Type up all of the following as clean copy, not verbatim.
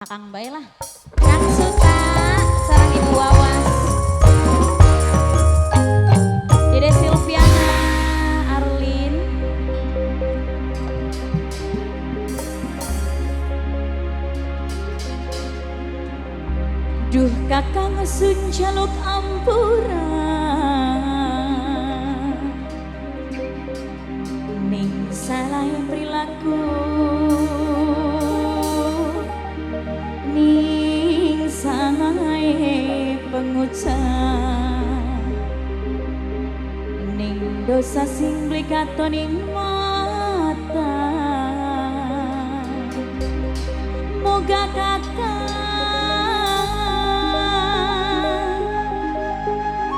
Akang bae lah. Kang Suta sareng Ibu Wawas. Dede Silviana Arlin. Duh kakang sun jaluk ampura ning salah perilaku ning salahe pengucap ning dosa sing beli katon ing mata moga kakang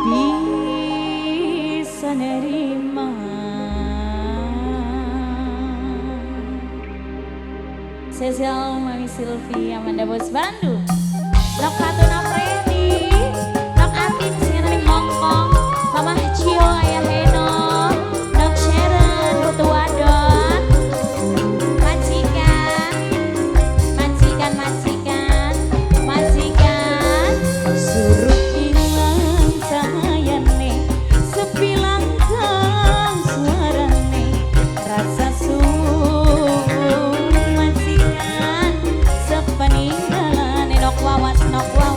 bisa nerima. Sesial Mami Silvi Amanda Bos Bandung. Nok Fatuna Freddy, Nok Atin sing ning Hong Kong, Mamah Cio Ayah Heno, Nok Sharon Rutu Wadon, Majikan, Majikan, Majikan, Majikan, suruh ilang cahayane, sepi langkah suarane, rasa sun majikan, sepeninggalane nok wawas nok wawas.